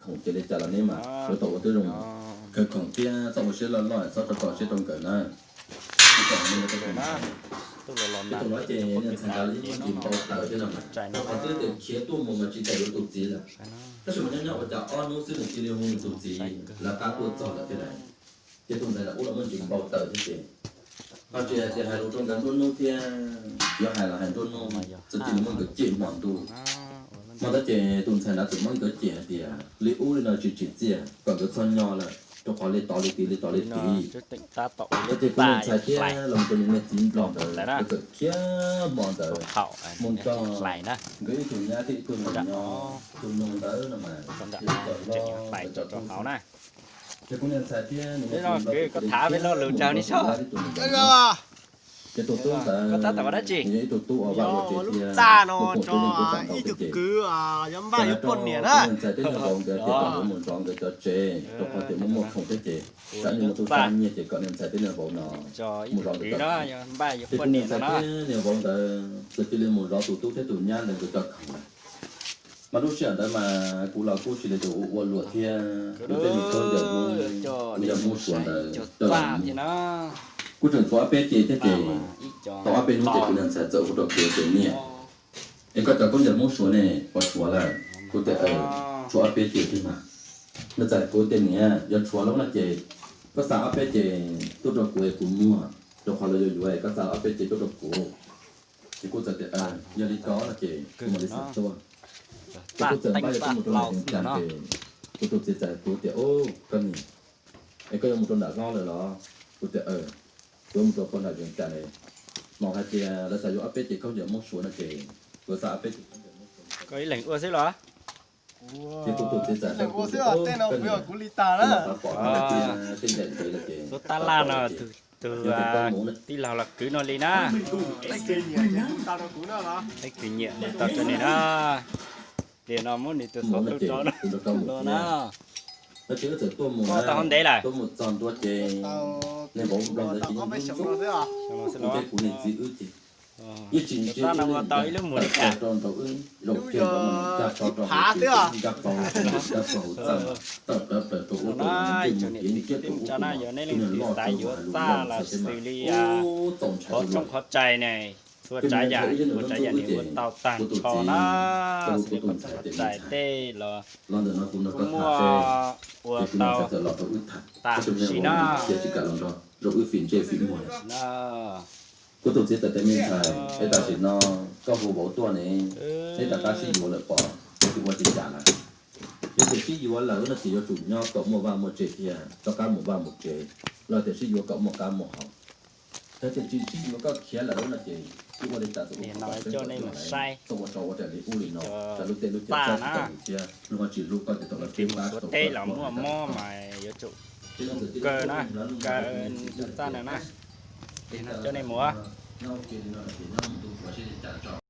khoom ces li cas los neb mas yuav tau ua tib zoo khawv koob thiab txhob ua siab loj loj, txhob tso tso siab rau nkawd na. Ces tus no ces niag ntxhais ntawd los yeej muaj ntsis npau taws thiab no mas, rau qhov twb tias khiav tuaj mus mas tsis tau yuav tus txiv lawm. Tab sis mas nyob nyob ua cas ob hnub xwb nws cia li hu nws tus txiv lawv qab tuaj txog lawm thiab lauj. Ces tus ntxhais los ua los muaj ntsis npau taws thiab ces ho tsis hais tias hais lus rau nkawd nruab hnub thiab, yuav hais los hais nruab hnub, txawm cia li muab nkawd cem hmo ntuj. Hmo ntawd ces tus ntxhais ntawd txawm muab nkawd cem hais tias li ub li no tsis tsim txiaj, kom nkawd txhob nyob lawm, rau qhov li tod li tid li tod li tid. Ces tus niag ntxhais thiab los mus rau nws niag txiv nplog ntawd, nkawd txawm khiav hmo ntawd mus nrog nkawd ib tug nyab thiab ib tug nus nyob. Tus nus ntawd no mas yog cov hlob, cov tub xwb. Ces kuv niag ntxhais thiab nws niag txiv nplog txawm cia li khiav mus rau tus tub ntawd. Ces tus tub ntawd nws yog ib tug tub uas vaj uas tsev thiab kuj koom tub leej tub txawm ntau thiab ces, ces hais rau kuv niag ntxhais thiab niag vauv nkawd tias kom nkawd mus zov nkawd cov tsev, rau qhov tias muaj muaj khoom thiab ces tsam ib hnub mus tu txaj nyiag ces kom niag ntxhais thiab niag vauv no mus zov nkawd cov tsev. Ces kuv niag ntxhais thiab niag vauv ntawd txawm cia li mus zov tus tub thiab tus nyab ntawd nkawd cov khoom lawm. Mas lub sij hawm ntawd mas kuv los kuj tsis li tus ua luam thiab, kuv tej me khaub ncaws Hmoob, kuv yog Hmoob Suav ntawd coj los muag. Kuv tseem tshuav ob peb ce thiab ces tau ob peb hnub ces kuv niag ntxhais txawm hu rau kuv tias niam, es koj cov khaub ncaws Hmoob Suav ne puas tshuav lawm? Kuv tias tshuav ob peb ce thiab mas. Nws txawm hais kuv tias niam, yog tshuav lawm no ces koj xa ob peb ce tuaj rau kuv es kuv muag, rau qhov lawv yuav yuav es koj xa ob peb ce tuaj rau kuv. Ces kuv txawm tias yog li ko no ces kuv mam li xa tuaj. Ces kuv txawm npaj yuav tuaj mus rau nram Vias Cas ces kuv tus txiv txawm hais kuv tias, Ub, koj niam, es koj yuav mus rau nram hlob lawm los? Kuv tias, Kuv yuav mus rau puag nram Vias Cas ne. Mas hais tias lawv xav yuav ob peb ce khaub ncaws Hmoob Suav no ces kuv xa ob peb ce khaub ncaws Hmoob Suav. Koj ib leeg ua xwb los? Ces kuv tus txiv txawm hais kuv tias, Ub, koj niam, kuv los xav pom koj tej ncaim ntev lawm ces xav pom koj ces, yog tias koj mus no, tij laug los kwv no li na. Ib kwv nyiam tau rau nws na. Tias no muab nws tus xov tooj rau no na. Tab sis wb txawm tuaj mus, tuaj mus txog ntua ces niag vauv nplog ntawd ces yeej ntxub ntxub kuv thiab kuv niag txiv wb ces yeej tsis ntsia tau ib lub mus li cas rau nraud wb zaum kiag nraud mas nkag plho rau hauv tsev, nkag plho hauv tsev, nkag plho hauv txaj mas tawm plawv plawv rau ub rau no, ntsej muag tiav ntsiab rau ub rau no, tus niag loj txawv hais lus loj ntxhais thiab mas ub txaus ntshai rau lawm. Qhov tsav yam, qhov tsav yam nws ua tau tag nrho na, xws li qhov ntxhais tej los los ntawm no kuv nrog koj tham seb, ces kuv niag ntxhais txawm los rau wb tham, tab sis niag vauv nws khiav tsis kam los nrog, zoo wb fim ntsej fim muag li. Kuv tus txiv txawm tias, Me ntxhais, es tam sim no koj hu vauv tuaj ne, neb rov qab sib yuav lawm pob, tsis ua li cas lawm? Yog tias sib yuav lawm no ces yuav tsum nyob kom muaj vaj muaj tsev thiab rov qab mus vaj mus tsev, los tias sib yuav kom muaj qab muaj hau. Yog tias tsis sib yuav, koj khiav lawm no ces wb ua li cas txawm ua kom tau txawj ua rau lawv, txawj ua rau ua raws li ub li no, rau lub tej lub chaw txawj txawj thiab luag ho tsis hlub koj ces tau lawv teb pab tau koj ua li cas tau. Ces no txawm cia li tuaj mus lawv lub ntawd ces neb txaj no na, ces no coj nej mus, nyob ua ke li no ces nyob mus tu ua siab li cas tso.